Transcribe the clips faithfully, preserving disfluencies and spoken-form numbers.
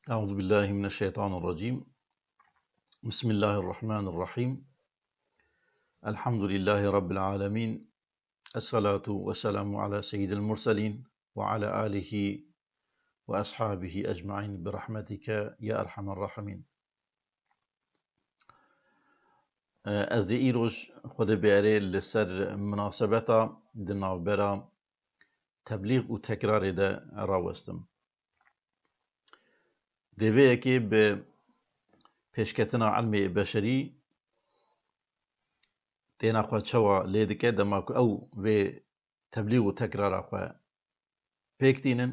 أعوذ بالله من الشيطان الرجيم. بسم الله الرحمن الرحيم. الحمد لله رب العالمين. الصلاة والسلام على سيد المرسلين وعلى آله وأصحابه أجمعين برحمتك يا أرحم الراحمين. Ez dê îroj xwe dê bêrê li ser minasebeta di navbera teblîx û tekrarê de rawestim. Dê vê yekê bi pêşketina ilmê beşerî têna xwe çawa lê dike, dema ku ew vê teblîx û tekrara xwe pêk tînin,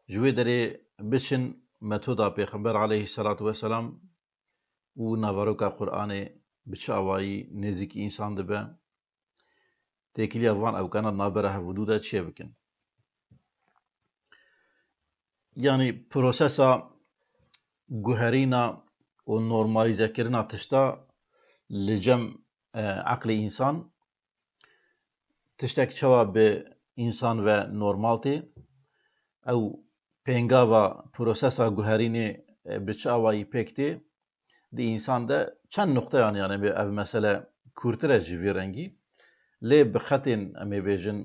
ji wê derê biçin metoda Pêxember aleyhisselatu vesselam û naveroka Qur'anê bi çi awayî nêzîkî însan dibe, têkiliya van ewkana navbera hevûdû de çê bikin. Yanî prosesa guherîna û normalîzekirina tişta li cem, e, eqlê însan, tiştek çawa bi însan ve normal tê, ew pêngava prosesa guherînê, e, bi çi awayî pêk tê, di însan de çend nuqteyan, yanî ev mesele kûrtir e ji vî rengî, lê bi xetên, em ê bêjin,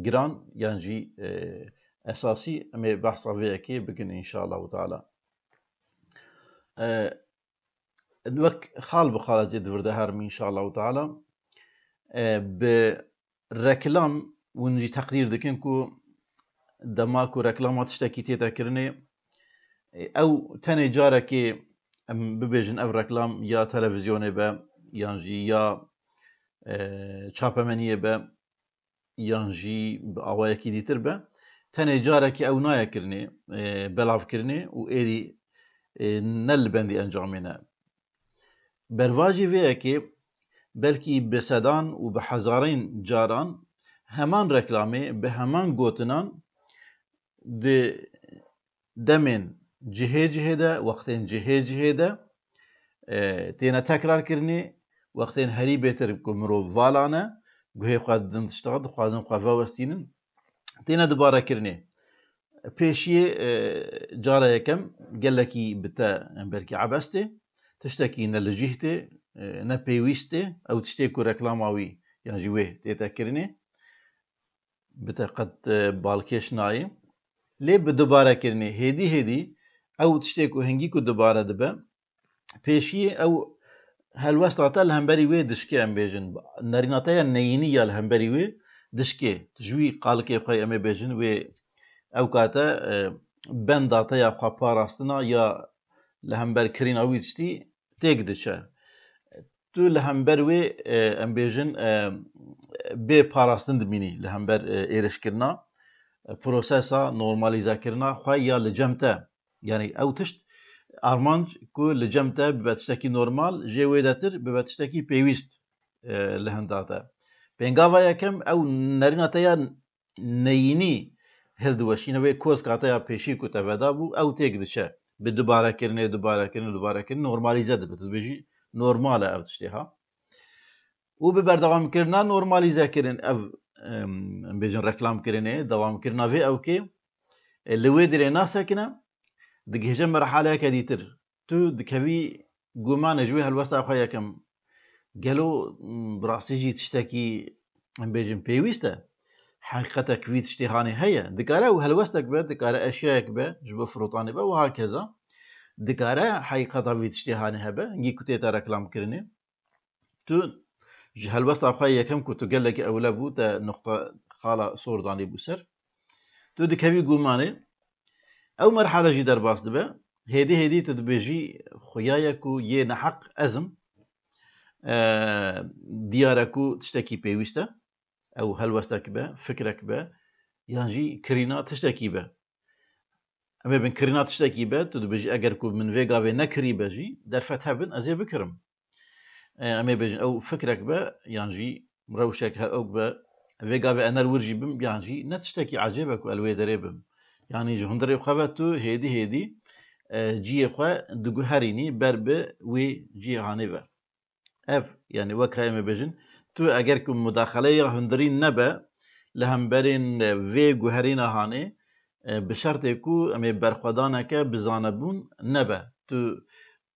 giran yan jî, e, esasî, em ê behsa vê yekê bikin înşallahu teala. E, wek xal bi xal ez ê di vir de herim înşallahu teala. E, bi reklam hûn jî teqdîr dikin ku dema ku reklama tiştekî tête kirinê, e, ew tenê carekê, em bibêjin, ev reklam ya televîzyonê be, yan jî ya, e, çapemeniyê be, yan jî bi awayekî dîtir be, tenê carekê ew nayê kirinê, e, belav kirinê û êdî, e, ne li bendî encamê ne. Bervajî vê yekê belkî bi sedan û bi hezarên caran heman reklamê bi heman gotinan di demên cihê cihê de, wextên cihê cihê de, e, têne tekrar kirinê, wextên herî bêtir ku mirov vala ne, guhê xwe didin tişta, dixwazin xwe vewestînin, têne dubare kirinê. Pêşiyê, e, cara yekem gelekî bi te belkî ebes tê, tiştekî ne li cih tê, e, ne pêwîst tê, ew tiştê ku reklama wî yan jî wê tête kirinê, bi te qet, e, balkêş nayê. Lê bi dubare kirinê, hêdî hêdî ew tiştê ku hingî ku dubare dibe, pêşiyê ew helwesta te li hemberî wê dişkê, em bêjin, nerîna te ya neyînî ya li hemberî wê dişkê. Tu ji wî qalikê xwe, em ê bêjin, wê ew kate, e, benda te ya xwe parastina ya li hember kirîna wî tiştî têk diçe. Tu li hember wê, e, em bêjin, e, bê parastin dimînî li hember, e, êrişkirina, e, prosesa normalîzekirina xwe ya li cem te. Yanî ew tişt armanc ku li cem te bibe tiştekî normal, jê wê detir bibe tiştekî pêwîst, e, li hinda te. Pêngava yekem ew nerîna te ya neyînî hildiweşîne, wê kozka te ya pêşî ku te vedabû, ew têk diçe. Bi dubarekirinê, dubarekirinê, dubarekirinê normalîze dibe. Tu dibêjî normal e ev tiştê ha. Û bi berdewamkirina normalîzekirin ev, em, em bêjin reklamkirinê, dewamkirina vê ewkê, e, li wê dirê nasekine, digihêje merhaleyeke dîtir. Tu dikevî gumanê ji wê helwesta xwe yekem. Gelo, m, bi rastî jî tiştekî, em bêjin, pêwîst e? Heqîqetek vî tiştê hanê heye? Dikare ew helwestek be, dikare eşyayek be, ji bo firotanê be, wiha keza. Dikare heqîqeta vî tiştê hanê hebe, hingî ku tête reklamkirinê. Tu ji helwesta xwe yekem ku tu gelekî ewle bû, te nuqta xala sor danî bû ser. Tu dikevî gumanê. Ew merhale jî derbas dibe. Hêdî hêdî tu dibêjî, xuya ye ku yê neheq ez im. E, diyar e ku tiştekî pêwîst e. Ew helwestek be, fikrek be, yan jî kirîna tiştekî be. Em ê bin kirîna tiştekî be, tu dibêjî, eger ku min vê gavê nekirî be jî, derfet hebin, ez ê bikirim. E, em ê bêjin, ew fikrek be, yan jî rewşek her ewk be, vê gavê ener wir jî bim, yan jî ne tiştekî ecêb e ku el wê derê bim. Yanî ji hundirê xwe ve tu hêdî hêdî, e, cihê xwe diguherînî ber bi wê cihê hanê ve. Ev, yanî wek heye em ê bêjin, tu eger ku mudaxeleya hundirî nebe li hemberên vê guherîna hanê, e, bi şertê ku em ê berxwedaneke bi zanebûn nebe. Tu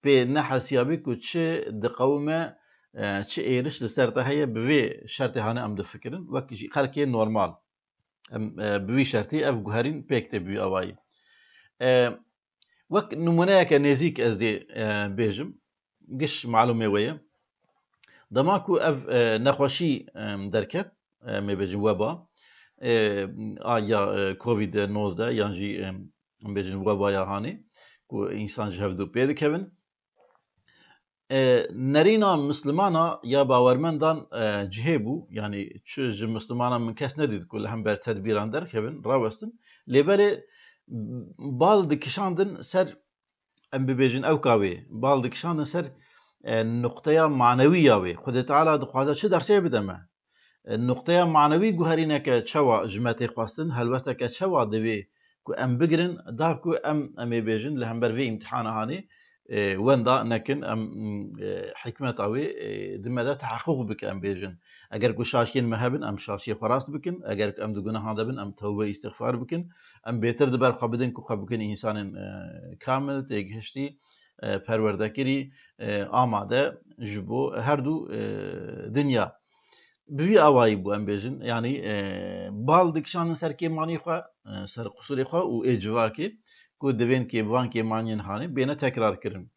pê nehesiyabî ku çi diqewime, e, çi êriş li ser te heye, bi vê şertê hane em difikirin, wek jî xelkê normal. Em, e, bi vî şertî ev guherîn pêk tê bi vî awayî. E, wek nimûneyeke nêzîk ez dê, e, bêjim, giş malûmê we ye. Dema ku ev, e, nexweşî, e, derket, e, em ê bêjin weba, e, a ya, e, covid nozdeh yan jî, e, em bêjin weba ya hanê, ku însan ji hevdû pê dikevin. E, nerîna Mislimana ya bawermendan, e, cihê bû, yanî çi ji Mislimana min kes nedît ku li hember tedbîran derkevin, rawestin. Lê belê bal dikişandin ser, em bibêjin, ewka wê, bal dikişandin ser, e, nuqteya manewî ya wê. Xwedê Teala dixwaze çi dersê bide me? E, nuqteya manewî guherîneke çawa ji me tê xwestin, helwesteke çawa divê ku em bigirin, da ku em, em ê bêjin, li hember vê îmtihana hanê, e, wenda nekin, em, e, hikmeta wê, e, di me de teheqquq bike, em bêjin. Eger ku şaşiyên me hebin, em şaşiyê xwe rast bikin. Eger ku em di gunehan de bin, em tewbe îstixfar bikin. Em bêtir di ber xwe bidin ku xwe bikin însanên, e, kamil, têgihiştî, e, perwerdekirî, e, amade ji bo her du, e, dinya. Bi vî awayî bû, em bêjin, yanî, e, bal dikişandin ser kêmanî xwe, e, ser qusûrê xwe û ê civakê ku divên kê-, van kêmaniyên hanê bêne tekrar kirin.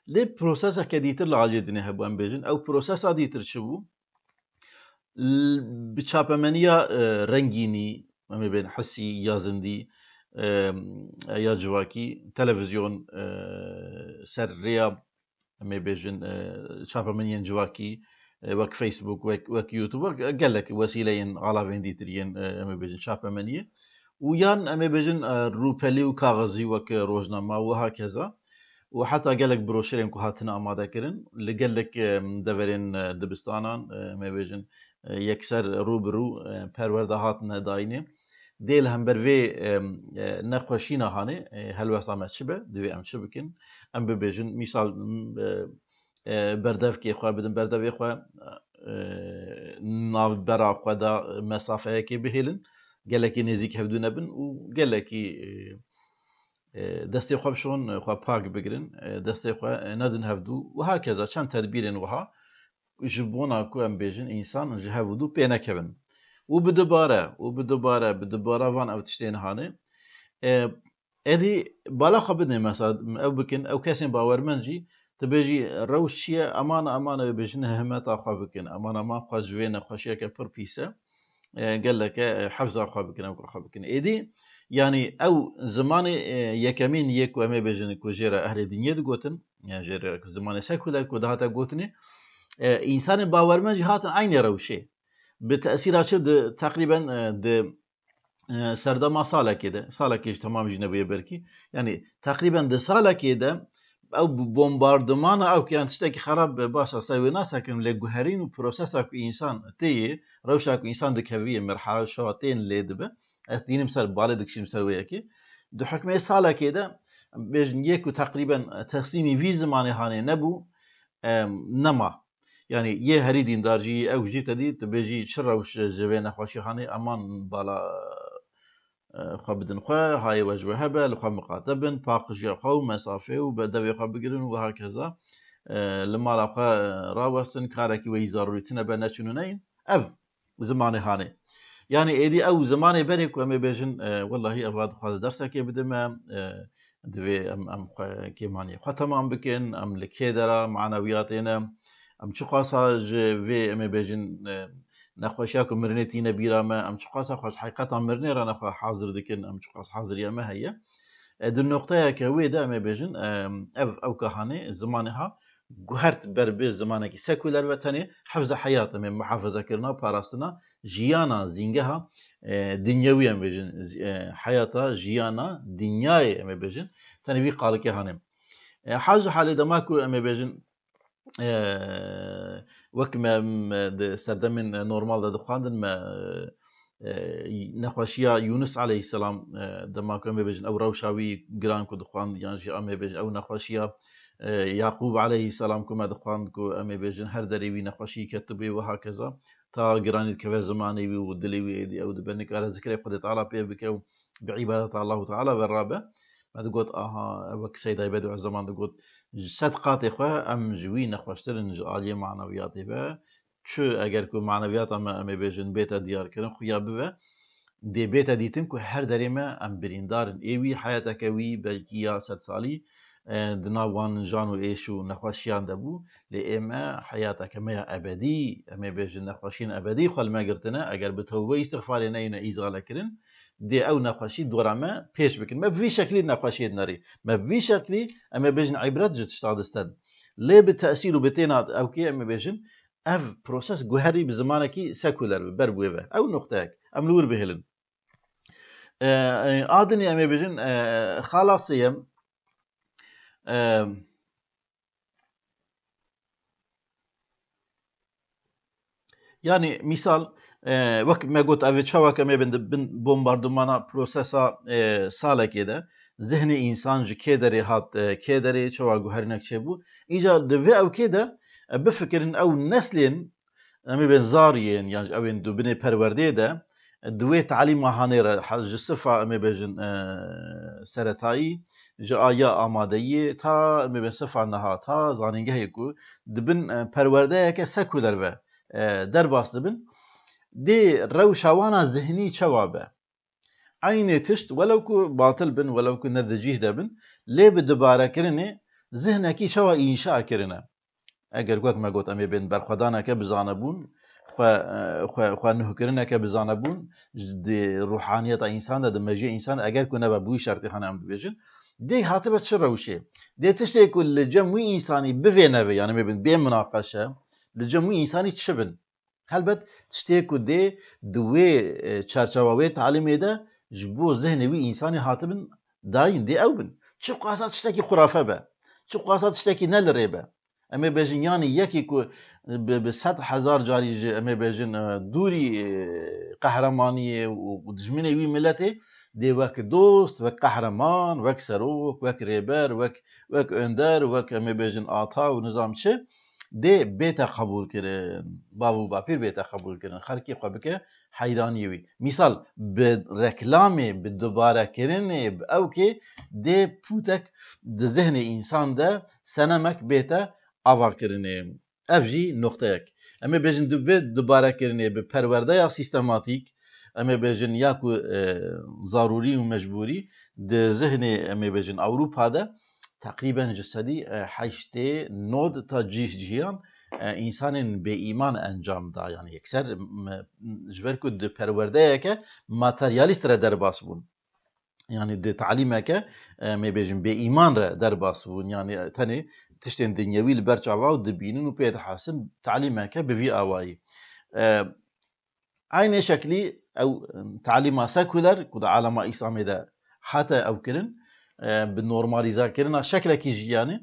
Lê proseseke dîtir li aliyê dinê hebû, em bêjin. Ew prosesa dîtir çi bû? L-, bi çapemeniya, e, rengînî, em ê bên hisî ya zindî, e, ya civakî, televîzyon, e, ser rêya, em ê bêjin, e, çapemeniyên civakî, e, wek Facebook, wek, wek YouTube, wek gelek wesîleyên alavên dîtir yên, e, em ê bêjin çapemeniyê. Û yan em ê bêjin, e, rûpelî û kaxizî wek rojnama û wiha keza. Û heta gelek broşurên ku hatine amade kirin, li gelek, e, deverên, e, dibistanan, e, em ê bêjin, e, yekser rû bi rû, e, perwerde hatine dayînê. Dê li hember vê, e, e, nexweşîna hanê, e, helwesta me çi be, divê em çi bikin? Em bibêjin, mîsal, m, e, e, berdevkê xwe bidin, berdevê xwe, e, navbera xwe de mesafeyekê bihêlin, gelekî nêzîk hevdû nebin û gelekî, e, e, destê xwe bişon, xwe pak bigirin, e, destê xwe, e, nedin hevdû. Wiha keza çend tedbîrên wiha ji bona ku em bêjin însan ji hev û du pê nekevin. Û bi dubare, û bi dubare, bi dubare van ev tiştên hanê. E, êdî bala xwe bidin, mesela ew bikin, ew kesên bawermend jî, tu bêjî rewş çi ye, eman, eman ew bêjin himeta xwe bikin, eman, eman xwe ji vê nexweşiyeke pir pîs e, e, geleke, e, hefza xwe bikin, ewka xwe bikin. Êdî, yanî ew zimanê, e, yekemîn yê ku em ê bêjin ku jê re ehlê dinyê digotin, yani jê re zimanê sekuler ku dihate gotinê, e, însanên bawermend jî hatin eynê rewşê. Bi tesîra çi di, teqrîben, e, di, e, serdema salekê de, salekê jî temam jî nebûye belkî. Yanî teqrîben di salekê de ew bi bombardimana ew ke yan tiştekî xerab be, baş e, ser wê nasekirim, lê guherîn û prosesa ku însan tê yê, rewşa ku însan dikeviyê, merhala şewa tên lê dibe. Ez tînim ser balê dikişînim ser wê yekê. Di hukmê salekê de bêjin yê ku teqrîben teslîmî vî zimanê hanê nebû, em, nema. Yanî yê herî dîndar jî, ew jî te dî, tu bêjî çi rewş ji vê nexweşî hanê, eman bala, e, xwe bidin xwe, hayê we ji we hebe, li xwe miqate bin, paqijiya xwe û mesafê û be-, devê xwe bigirin û wiha keza, e, li mala xwe, e, rawestin, karekî weyî zarûrî tune be, neçin û neyin. Ev zimanê hanê. Yanî êdî ew zimanê berê ku em ê bêjin, e, wellahî eva dixwaze dersekê bide me, e, divê em, em xwe kêmaniyê xwe temam bikin, em li kê dera manewiyatê ne, em çiqasa ji vê, em ê bêjin, e, nexweşiya ku mirinê tîne bîra me, em çiqasa xwe ji heqîqeta mirinê re nexwe hazir dikin, em çiqas haziriya me heye. E, di noqteyeke wê de em ê bêjin, e, ev, ewka hanê zimanê ha, guhert ber bi zimanekî sekuler ve tenê hefza heyat em ê muhafezekirina, parastina jiyana zîngeha, e, dinyewî em bêjin, zi-, e, heyata jiyana dinyayê em ê bêjin, tenê vî qalikê hanê. E, hal ji halê dema ku em ê bêjin, e, wek me, me di serdemên normal de dixwandin, me, e, nexweşiya Yunus aleyhisselam, e, dema ku em ê bêjin ew rewşa wî giran ku dixwand, yan jî em ê bêjin ew nexweşiya, e, Yaqûb aleyhisselam ku me dixwand ku em ê bêjin her derê wî nexweşî ketibû, wiha keza ta giranî dikeve zimanê wî û dilê wî, êdî ew dibe nikare zikrê Xwedê Teala pê bike û bi îbadeta Allahu Teala ve rabe. Me digot, aha, ew wek Seyd Aybed û Ezeman digot, ji sed qatê xwe em ji wî nexweştir in ji aliyê maneviyatê ve. Çi eger ku maneviyata me, em ê bêjin, bête diyarkirin, xuya bibe, dê bête dîtin ku her derê me em birîndar in. Ê wî heyateke wî belkî ya sed salî, e, di nav wan jan û êş û nexweşiyan de bû, lê ê me heyateke me ya ebedî, em ê bêjin, nexweşiyên ebedî xwe li me girtine, eger bi tewbe îstixfarê neyne îzale kirin, dê ew nexweşî dora me pêş bikin. Me bi vî şeklî nexweşiyê dinerî. Me bi vî şeklî, em ê bêjin, îbret ji tişta disten. Lê bi tesîr û bi têna ew kê, em ê bêjin, ev proses guherî bi zimanekî sekuler bi ber bûye ve. Ew noqteyek. Em li wir bihêlin. E, e, a dinê em ê bêjin, e, xala sêyem, e, yanî, mîsal, e, wek me got, ev ê çawa ke me bin, bin bombardimana prosesa, e, salekê de, zihnê însan ji kê derê hat, e, kê derê, çawa guherinek çêbû. Îcar di vê ewkê de, e, bifikirin ew neslên, em ê bên zariyên, yan ew ên di binê perwerdeyê de, di wê talîma hanê re, he-, ji sifa, em ê bêjin, e, seretayî, ji a ya amadeyiyê ta, em ê bên sifa niha, ta zanîngehê ku di bin, e, perwerdeyeke sekuler ve, e, derbas dibin, dê rewşa wana zihnî çawa be? Eynê tişt, welew ku batil bin, welew ku ne di cîh de bin, lê bi dubarekirinê zihnekî çawa înşa kirine? Eger wek me got, em ê bên berxwedaneke bi zanebûn, xwe, xwe, xwe nuhkirineke bi zanebûn, di ruhaniyeta însan de, di mejiyê însan de, eger ku nebe bi wî şertî hene em dibêjin, dê hatibe çi rewşê? Dê tiştê ku li cem wî însanî bivê neve, yanî em ê bên bê minaqeşe, li cem wî însanî çi bin? Helbet tiştê ku dê di wê, e, çarçewa wê talîmê de ji bo zihnê wî însanî hatibin dayîn, dê ew bin. Çiqasa tiştekî xurafe be, çiqasa tiştekî ne li rê be. Em ê bêjin, yanî yekî ku bi, bi sed hezar carî ji, em ê bêjin, e, dûrî, e, qehremaniyê û, û dijminê wî miletê, dê wek dost, wek qehreman, wek serok, wek rêber, wek, wek önder, wek, em ê bêjin, ata û nizam çi, dê bête qebûl kirin. Bav û bapîr bête qebûl kirin. Xelkê xwe bike heyraniyê wî. Mîsal, bi reklamê, bi dubarekirinê, bi ewkê dê pûtek di zihnê însan de senemek bête avakirinê. Ev jî noqteyek. Em ê bêjin, di vê dubarekirinê bi perwerdeya sîstematîk, em ê bêjin, ya ku, e, zarûrî û mecbûrî di zihnê, em ê bêjin, Ewropa de teqrîben ji sedî, e, heştê nod ta cih cihiyan, e, însanên bêîman encam da. Yanî yekser, m-, ji ber ku di perwerdeyeke materyalîst re derbas bûn. Yanî di talîmeke, e, em ê bêjin, bêîman re derbas bûn. Yanî tenê tiştên dinyewî li ber çava û dibînin û pê dihesin, talîmeke bi vî awayî. E, Eynê şeklî ew, em, talîma sekuler ku di alema Îslamê de hate ew kirin, e, bi normalîzakirina şeklekî jiyanê,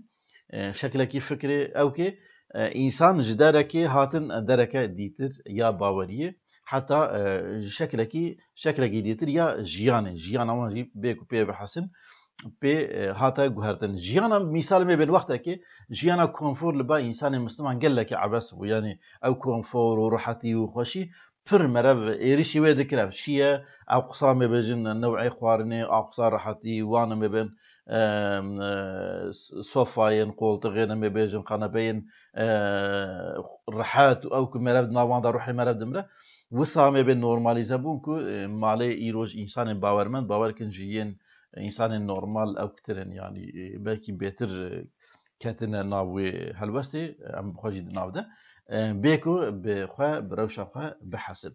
e, şeklekî fikrê ewkê, e, însan ji derekê hatin dereke dîtir ya baweriyê, heta, e, ji şeklekî, şeklekî dîtir ya jiyanê, jiyana wan jî bê ku pê bihesin, pê, e, hate guhertin. Jiyana, mîsal, me bên wextekê, jiyana konfor li ba însanê misliman gelekî ebes bû. Yanî ew konfor û rihetî û xweşî pir merev êrişî wê dikir. Ev çi ye? Ew qisa, em ê bêjin, new'ê xwarinê, ew qisa rihetî, wan, em ê bên, em, e, s-, sofayên, qoltixên, em ê bêjin, qanepeyên, e, rihet û ew ku merev di nav wan de ruhê merev dimire. Wisa em ê bên normalîze bûn ku, e, malê îroj însanên bawermend, bawer kin ji yên însanên normal ewktir in, yanî, e, belkî bêtir, e, ketine nav wê helwestê, em bi xwe jî di nav de, e, bê ku bi xwe, bi rewşa xwe bihesin.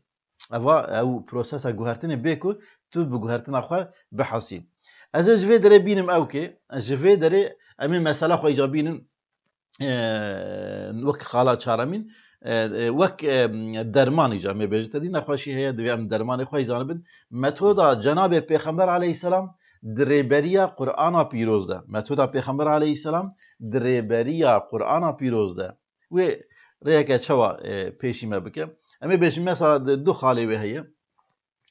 Eva, ew prosesa guhertinê bê ku tu bi guhertina xwe bihesî. Ez ê ji vê derê bînim ewkê, ji vê derê em ê mesela xwe îca bînin, e, wek xala çaremîn, e, e, wek, e, derman îca em ê bêjin. Te dî nexweşî heye, divê em dermanê xwe jî zanibin. Metoda Cenabê Pêxember aleyhisselam di rêberiya Qur'ana pîroz de. Metoda Pêxember aleyhisselam di rêberiya Qur'ana pîroz de. Wê rêyeke çawa, e, pêşî me bike? Em ê bêjin, mesela, di du xalê wê heye.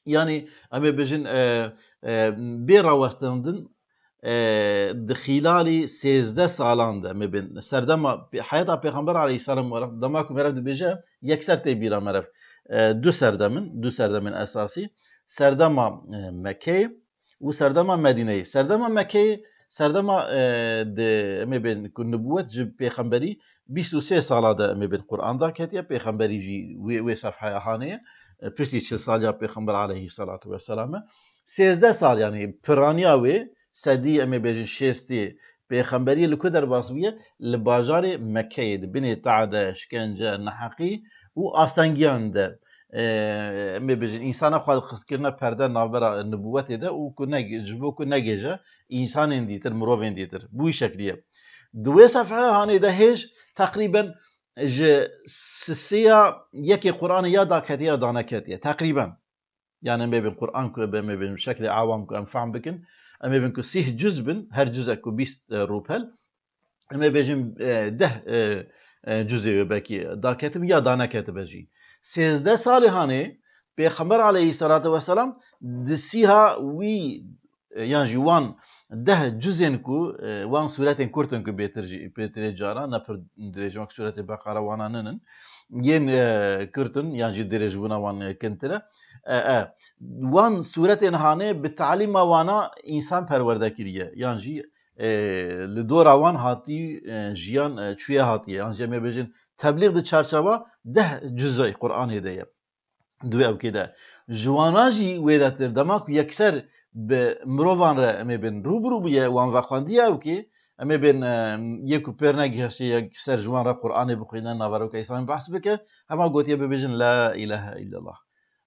Yanî, em ê bêjin, e, e, bê rawestandin, e, di xîlalî sêzdeh salan de, em ê bên serdema pê-, heyata Pêxember aleyhisselam, dema ku merev dibêje, yekser tê bîra merev. e, du serdem in, du serdemên esasî. Serdema, e, Mekkeyê û serdema Medîneyê. Serdema Mekkeyê, serdema, e, di, em ê bên ku nibûwet ji pêxemberî bîst û sê sala de em ê bên Quran daketiye, pêxemberî jî wê, wê sefheya hanê ye. E, piştî çil saliya pêxember aleyhisselatu vesselam e. Sêzdeh sal, yanî piraniya wê, sedî, em ê bêjin şêstê pêxemberiyê li ku derbas bûye? Li bajarê Mekkeyê, di binê tea de, şikence, neheqî û astengiyan de, e, em ê bêjin, însana xwe xistkirine perde navbera nibûwetê de û ku neg-, ji bo ku negêje însanên dîtir, mirovên dîtir. Bi wî şeklî ye. Di wê sefheya hanê de hêj teqrîben ji sisiya yekê Quranê ya daketiye ya daneketiye. Teqrîben. Yani em ê bên Quran ku em ê bên şeklê awam ku em fehm bikin, em ê bên ku sîh cuz bin, her cuzek ku bîst, e, rûpel, em ê bêjin, e, deh, e, e, cuzê wê belkî daketibe ya daneketibe jî. Sêzdeh salê hanê Pêxember aleyhisselatu vesselam di sîha wî, e, yan jî wan deh cuzên ku, e, wan sûretên kurt in ku bêtir jî, bêtirê cara, ne pir dirêj in, wek sûretê Beqara wana ninin. Yên, e, kurt in, yan jî dirêjbûna wan, e, kintir e. E, e, wan sûretên hanê bi talîma wana însan perwerde kiriye, yan jî, e, li dora wan hatî, e, jiyan, e, çûye hatiye. Yan jî em ê bêjin teblîx di çarçewa deh cuzey Quranê de ye. Di wê ewkê de. Ji wana jî wêdetir, dema ku yekser bi mirovan re em ê bên rû bi rû bûye, wan vexwendiye ewkê, em ê bên, e, yê ku pêr negihiştiye yekser ji wan re Quranê bixwîne, naveroka Îslamê behs bike, hema gotiye bibêjin La ilahe illallah.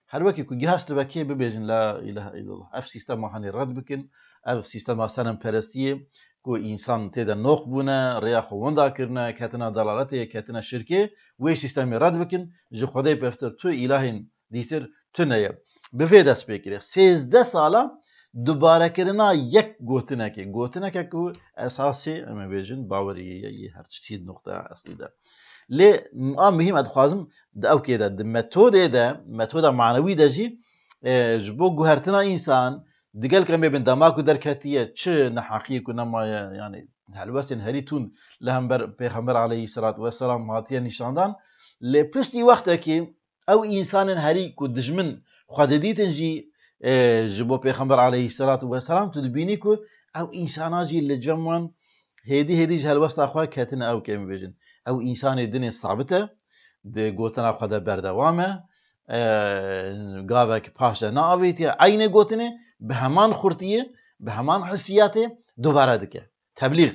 Her wekî ku gihiştibe kê, bibêjin La ilahe illallah. Ev sîstema hanê red bikin, ev sîstema senemperestiyê ku însan tê de noq bûne, rêya xwe winda kirine, ketine delaletê, ketine şirkê, wê sîstemê red bikin, ji Xwedê pevtir tu îlahên dîtir tune ye. Bi vê dest pê kiriye. Sêzdeh sala dubarekirina yek gotinekê. Gotineke ku esasê, em ê bêjin, baweriyê ye, yê her tiştî di noqteya eslî de. Lê a muhîm ez dixwazim di ewkê de, di metodê de, metoda manewî de jî, e, ji bo guhertina însan, digel ku em ê bên dema ku derketiye, çi neheqiyê ku nemaye, yani helwestên herî tund li hember Pêxember aleyhisselatu vesselam hatiye nîşandan. Lê piştî wextekî ew însanên herî ku dijmin xwe didîtin jî, e, ji bo Pêxember aleyhisselatu vesselam, tu dibînî ku ew însana jî li cem wan hêdî hêdî ji helwesta xwe ketine ew, em ê bêjin. Ew însanê dinê sabit e, di gotina xwe de berdewam e, e, gavek paş de neavêtiye. Eynê gotinê bi heman xurtiyê, bi heman hissiyatê dubare dike. Teblîx.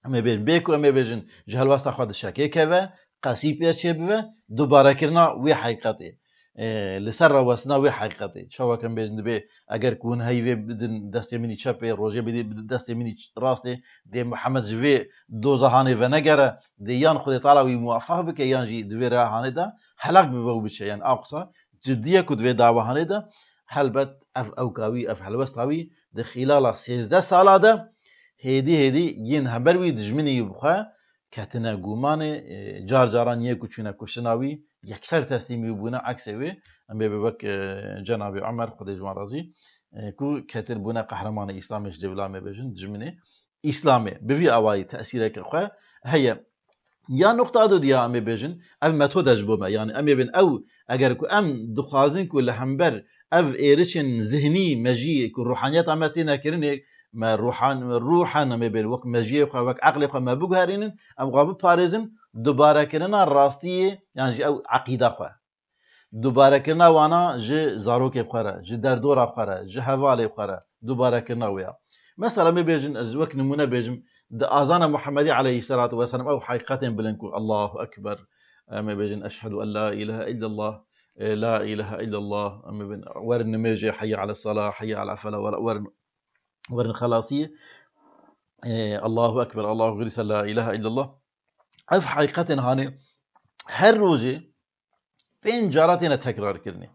Em ê bê-, bê ku em ê bêjin, ji helwesta xwe di şekê keve, qesî pê çê bibe, dubarekirina wê heqîqetê. E, li ser rawestina wê heqîqetê. Çawa ku em bêjin, dibê eger ku hûn heyvê bidin destê min î çepê, rojê bidî destê min î ç-, rastê, dê Mihemed ji vê doza hanê venegere, dê yan Xwedê Teala wî muwefeq bike, yan jî di vê rêya hanê de helak bibe û biçe. Yan a qisa cidî ye ku di vê dava hanê de, helbet ev ewka wî, ev helwesta wî di xîlala sêzdeh sala de hêdî hêdî yên hember wî, dijminî wî bi xwe ketine gumanê, e, car caran yê ku çûne kuştina wî, yekser teslîmî wî bûne, eksê wê. Em bê bi wek, e, Cenabê Omer, Xwedê ji wan razî, e, ku ketin bûne qehremanê Îslamê, ji dêvla me bêjin, dijminê Îslamê. Bi vî awayî tesîreke xwe heye. Ya noqta dudiya em ê bêjin, ev metoda ji bo me. Yani em ê bên ew, eger ku em dixwazin ku li hember ev êrişên zihnî, mejî ku ruhaniyeta me têne kirinê, me ruhan-, ruhen em ê bên wek mejiyê xwe, wek eqlê xwe me biguherînin, em xwe biparêzin, dubarekirina rastiyê, yan jî ew eqîda xwe. Dubarekirina wana ji zarokê xwe re, ji derdora xwe re, ji hevalê xwe re, dubarekirina wê ya. Mesela, em ê bêjin, ez wek nimûne bêjim, di azana Muhemmedî aleyhisselatu vesselam ew heqîqetên bilind ku Allahu Ekber, em ê bêjin, Eşhedü en la ilahe illallah, e, la ilahe illallah, em ê bêjin, werin nimêjê, heyye ala sala, heyye ala fela, wer-, werin, werin xelasiyê, e, Allahu Ekber, Allahu Gîrîse, la ilahe illallah. Ev heqîqetên hanê her rojê pênc cara têne tekrarkirinê.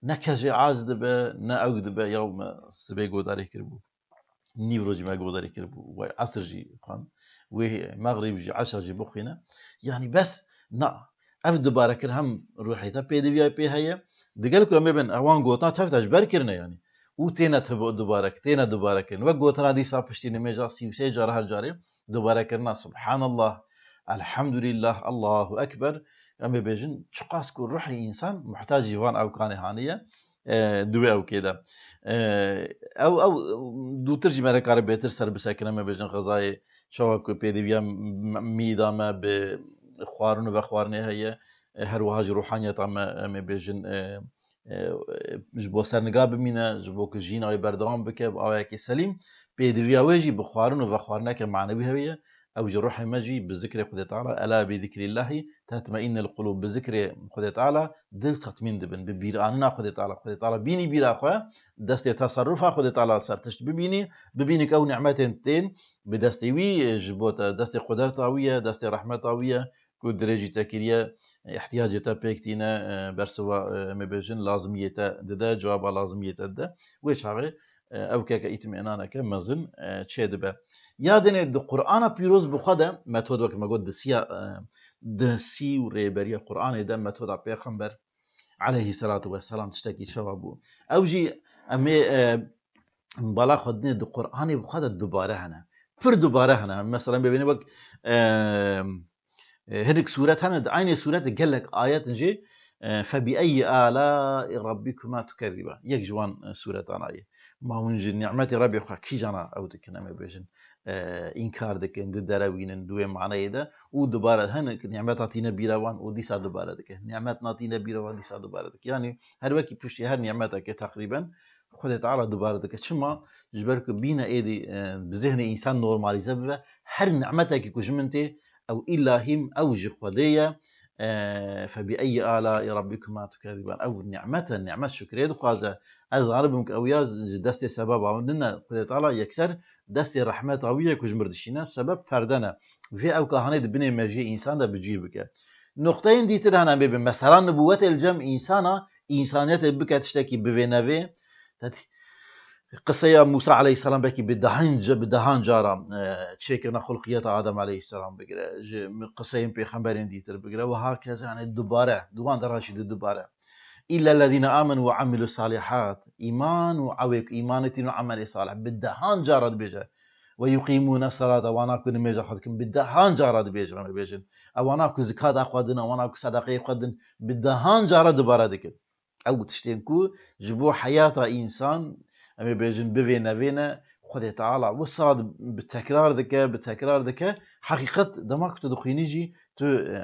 Ne kes jê aciz dibe, ne ew dibe, ya me sibê godarê kiribû. Nîv rojî me godarê kiribû. Wê esir jî xwend. Wê mexrîb jî, eşa jî bixwîne. Yanî bes, na. Ev dubarekir hem ruhê te pêdiviya pê heye. Digel ku em ê bin, ewan gotina tev te ji ber kirine yanî. Û têne tu dubarek, têne dubarekirin. Wek gotina dîsa piştî nimêja sî û sê cara her carê dubarekirina Subhanallah, Elhamdülillah, Allahu Ekber, Em ê bêjin, çiqas ku ruhê însan muhtacî van ewkanê haniye, e, di wê ewkê de. E, ew, ew, dûtir jî me re kare bêtir ser bisekin, em ê bêjin, xezayê çawa ku pêdiviya m-, m-, mîda me bi xwarin û vexwarinê heye, e, her wiha jî ruhaniyeta me, em ê bêjin, e, e, ji bo serniga bimîne, ji bo ku jiyîna wê berdewam bike bi awayekî selîm, pêdiviya wê jî bi xwarin û vexwarineke manewî heye. Ew ji ruhê me jî bi zikrê Xwedê Teala, "Ela bi zikrîllahî tetmeinnul qulûb." Bi zikrê Xwedê Teala dil tetmîn dibin. Bi bîranina Xwedê Teala. Xwedê Teala bînî bîra xwe, destê teserrufa Xwedê Teala ser tişt bibînî, bibînî ku ew nimetên tên bi destê wî, ji bo te, destê qudreta wî ye, destê rehmeta wî ye, ku dirêjî te kiriye, ihtiyacê te pêk tîne, e, bersiva, e, em ê bêjin, lazimiyê te dide, cewaba lazimiyê te dide. Wê çaxê, e, ew keke îtmînaneke mezin, e, çêdibe. Ya dinê di Qur'ana pîroz bi xwe de, me tot wek me got, di siya, e, di sî û rêberiya Qur'anê de me tota Pêxember aleyhisselatu vesselam tiştekî çawa bû. Ew jî em ê, e, bala xwe dinê di Qur'anê bi xwe de dubare hene. Pir dubare hene. Mesela bibîne wek, e, e, hinek sûret hene, di aynê sûretê gelek ayet in jî, e, "Fe bi eyyi alâi rabbikuma tukezziban." Yek ji wan, e, sûretan a ye. Ma hûn ji nimetê Rebbê xwe kîjana ew dikin, em ê bêjin, e, înkar dikin, diderewînin di wê maneyê de û dubare hinek nimeta tîne bîra wan û dîsa dubare dike. Nimet na tîne bîra wan dîsa dubare dike. Yanî her wekî piştî her nimetekê teqrîben Xwedê Teala dubare dike. Çima? Ji ber ku bîne êdî, e, bi zihnê însan normalîze bibe. Her nimetekî ku ji min tê, ew îlla hîm, ew ji Xwedê ye. E, "Fe bi eyyi alâi rabbikuma tukezziban." Ew nimet e, nimet şukrê dixwaze. Ez zanibim ku ew ya ji destê sebeba min nine. Xwedê Teala yekser destê rehmeta wî ye ku ji mir dişîne. Sebeb perde ne. Vê ew kahanê di binê mejiyê însan de bi cî bike. Noqteyên dîtir hene bê bi mesela nibûwetê li cem însana, însaniyetê bike tiştekî bivê nevê. Te dî-, qiseya Mûsa aleyhisselam belkî bi dehan ca-, bi dehan cara, e, çêkirina xulqiyeta Adem aleyhisselam bigire. Ji qiseyên pêxemberên dîtir bigire. Wiha kez, yani dubare, di wan deran jî di dubare. "Îllellezîne amenu ve amilus salîhat." Îman û ewê ku îmanê tîn û emelê salih bi dehan cara dibêje. "Ve yuqîmûne salata", wana ku nimêja xwe dikin, bi dehan cara dibêje, em ê bêjin. Ewana ku zikata xwe din, ewana ku sedaqeyê xwe din, bi dehan cara dubare dikin. Ew tiştên ku ji bo heyata însan, em ê bêjin, bivê nevê ne, Xwedê Teala wisa di-, bi tekrar dike, bi tekrar dike. Heqîqet, dema ku tu dixwînî jî, tu, e,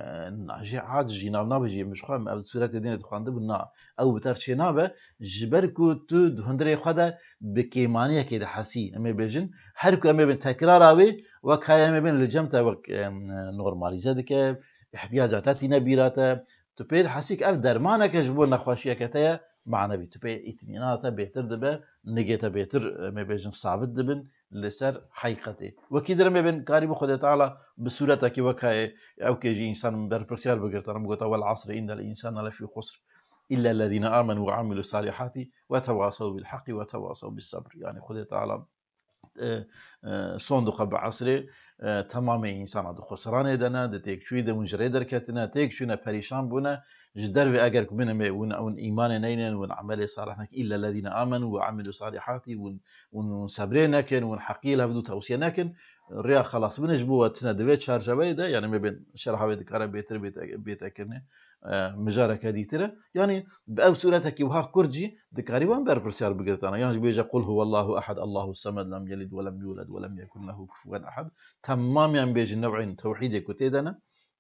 na, jê aciz jî nav nabe jî, min ji xwe, em ev sûretê dinê dixwendibû, na, ew bi te re çê nabe, ji ber ku tu di hundirê xwe de bi kêmaniyekê dihesî, em ê bêjin, her ku em ê bên tekrara wê, wek haya em ê bên li cem te wek, em, normalîze dike, ihtiyaca te tîne bîra te, tu pê dihesî ku ev dermaneke ji bo nexweşiyeke te ye, manevî, tu pê îtmînana te bêtir dibe, nigê te bêtir, em ê bêjin, sabit dibin li ser heqîqetê. Wekî dir em ê bên karî bi Xwedê Teala bi sûretekî wek heye, ew kê jî însan berpirsiyar bigirtana, min gota, "Wel asri innel însane lefî xusr, illa lezîne amenu ve amilus salîhatî ve tewasew bil heqî ve tewasew bis sebr." Yani Xwedê Teala, e, e, son dixwe bi esrê, e, temamê însana di xusranê de ne, di têkçûyî de, hûn ji rê derketine, têkçûne, perîşan bûne, ji dervê eger ku bînin, hûn, hûn îmanê neynin, hûn emelê salih nekin, illa lezîne amenu ve amilus salîhatî, hûn, hûn, hûn sebrê nekin, hûn heqî li hevdû tewsiye nekin, rêya xelas bine ji bo we tune di vê çarçeveyê de, yani me bên şerha wê dikare bêtir bête, bête kirinê, e, mijareke dîtir e. Yani bi ev sûretekî wiha kurt jî dikarî wan berpirsiyar bigirtana. Yan jî bêje, "Qul huwallahu ehad, Allahu semed, lem yelid ve lem yulad ve lem yekun lehu kufuwen ehad." Temamî em bêjin new'ên tewhîdê ku tê de ne,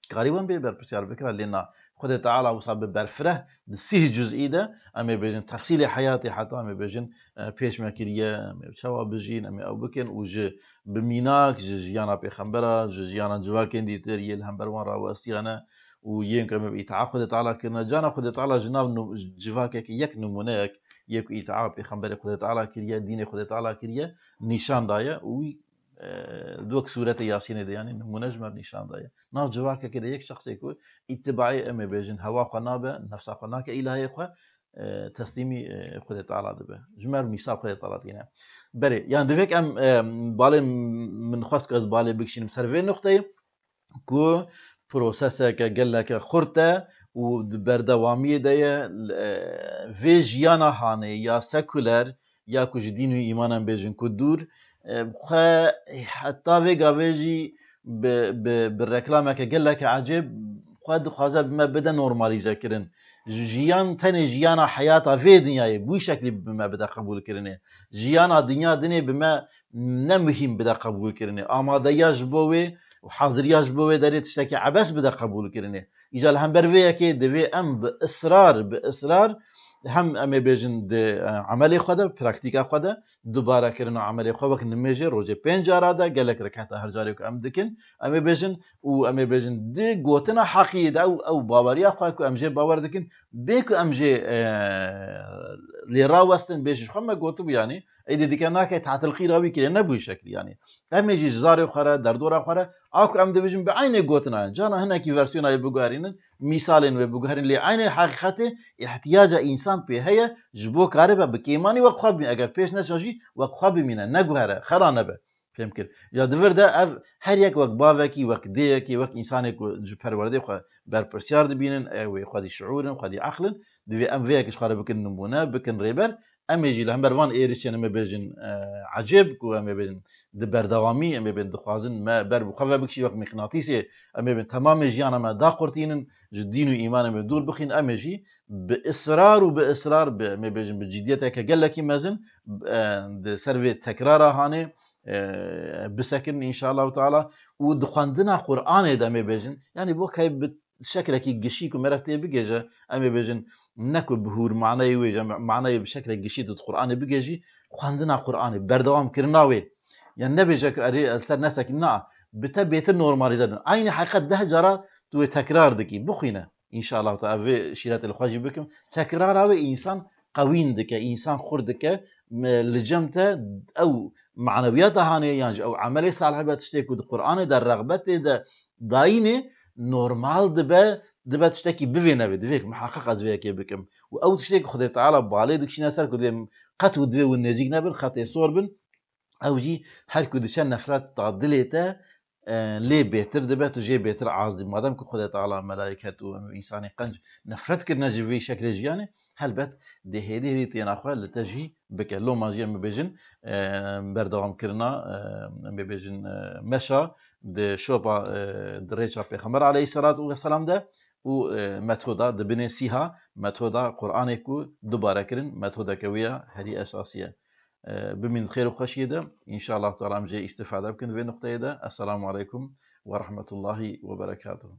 karî wan bê berpirsiyar bikira, lê na, Xwedê Teala wisa bi berfireh di sîh cuzî de, em ê bêjin tefsîlê heyatê heta em ê bêjin, e, pêş me kiriye, em ê çawa bijîn, em ê ew bikin û ji bi mînak, ji jiyana pêxembera, ji jiyana civakên dîtir, yê li hember wan rawestiyane û yên ku em ê bi îtaa Xwedê Teala kirine. Cana Xwedê Teala ji nav nû-, civakekî yek nimûneyek, yê ku îtaa pêxemberê Xwedê Teala kiriye, dînê Xwedê Teala kiriye, nîşan daye û wî, e, di wek sûretê Yasînê de, yanî nimûne ji me re nîşan daye. Nav civakekê de yek şexsê ku îtibaê, em ê bêjin, hewa xwe nabe, nefsa xwe nake îlahê xwe, e, teslîmî, e, Xwedê Teala dibe. Ji me re mîsa Xwedê Teala tîne. Berê, yan divêk em, e, balê min xwest ku ez balê bikişînim ser vê nuqteyê, ku proseseke geleke xurt e û di berdewamiyê de ye, e, vê jiyana hanê ya sekuler, ya ku ji dîn û îmanan bêjin ku dûr, e, xwe heta vê gavê jî bi, bi, bi reklameke geleke ecêb Xwe dixwaze bi me bide normalîze kirin. Jiyan tenê jiyana heyata vê dinyayê bi wî şeklî bi me bide qebûl kirinê. Jiyana dinya dinê bi me ne muhîm bide qebûl kirinê. Amadeya ji bo wê û haziriya ji bo wê derê tiştekî ebes bide qebûl kirinê. Îca li hember vê yekê divê em bi israr, bi israr hem em ê bêjin di, e, emelê xwe de, praktîka xwe de, dubarekirina emelê xwe wek nimêjê rojê pênc cara de gelek reketa her carê ku em dikin, em ê bêjin û em ê bêjin di gotina heqî de ew, ew baweriya xwe ku em jê bawer dikin, bê ku em jê, e, lê rawestin, bê jî ji xwe me gotibû, yanî, êdî dike nake tatilqîra wî kirê, ne bi wî şeklî, yanî. Em ê jî ji zarê xwe re, derdora xwe re, a ku em dibêjin bi eynê gotina, cana hinekî versiyona wê biguherînin, mîsalên wê biguherîn, lê eynê heqîqetê, îhtiyaca însan pê heye, ji bo karibe bi kêmanî wek xwe bimîne, eger pêş neçe jî wek xwe bimîne, neguhere, xera nebe. Fêm kir. Ya di vir de ev her yek wek bavekî, wek dêyekî, wek însanê ku ji perwerdê xwe berpirsiyar dibînin, ew ê xwedî şiûr in, xwedî eql in, divê em vê yekê ji xwe re bikin nimûne, bikin rêber. Em ê jî li hember van êrişên em ê bêjin, e, ecêb ku em ê bêjin di berdewamî, em ê bêjin dixwazin me ber bi xwe ve bikişî wek mîqnatîsê, em ê bêjin temamê jiyana me daqurtînin, ji dîn û îmanê me dûr bixîn, em ê jî bi israr û bi israr, bi, em ê bêjin bi ciddiyeteke gelekî mezin, e, di ser vê tekrara hanê, e, bisekin înşallahu teala û di xwendina Qur'anê de em ê bêjin, yanî bo key bi şeklekî gişî ku meriv tê bigêje, em ê bêjin ne ku bi hûr maneyê wê, ya maneyê bi şeklek gişî tu di Qur'anê bigêjî, xwendina Qur'anê, berdewam kirina wê. Yan nebêje ku erê ez ser nesekî, na, bi te bêtir normalîze dibin. Eynî heqîqet deh cara tu wê tekrar dikî, bixwîne. Înşallah te ev vê şîretê li xwe jî bikim. Tekrara wê însan qewîn dike, însan xurt dike. Me-, li cem te ew manewiyata hanê yan jî ew emelê salih be tiştê ku di Qur'anê de rexbetê de dayînê normal dibe, dibe tiştekî bivê nevê. Divê ku miheqeq ez vê yekê bikim. Û ew tiştê ku Xwedê Teala balê dikişîne ser ku divê qet û divê win nêzîk nebin, xetê sor bin. Ew jî her ku diçe nefret da dilê te, e, lê bêtir dibe, tu jê bêtir az dibî. Madem ku Xwedê Teala, melayket û însanê qenc nefret kirine ji vî şeklê jiyanê, helbet dê hêdî hêdî têna xwe li te jî bike. Loma jî em bibêjin, e, berdewam kirina, e, em bibêjin, e, meşa di şopa, e, di rêça Pêxember aleyhisselatu vesselam de û, e, metoda di binê sîha, metoda Qur'anê ku dubare kirin, metodeke wê ya herî esasî ye. E, bimîn di xêr û xweşiyê de, înşallah teala em jê îstifade bikin vê nuqteyê de. Esselamu aleykum ve rahmetullahi ve berekatuhu.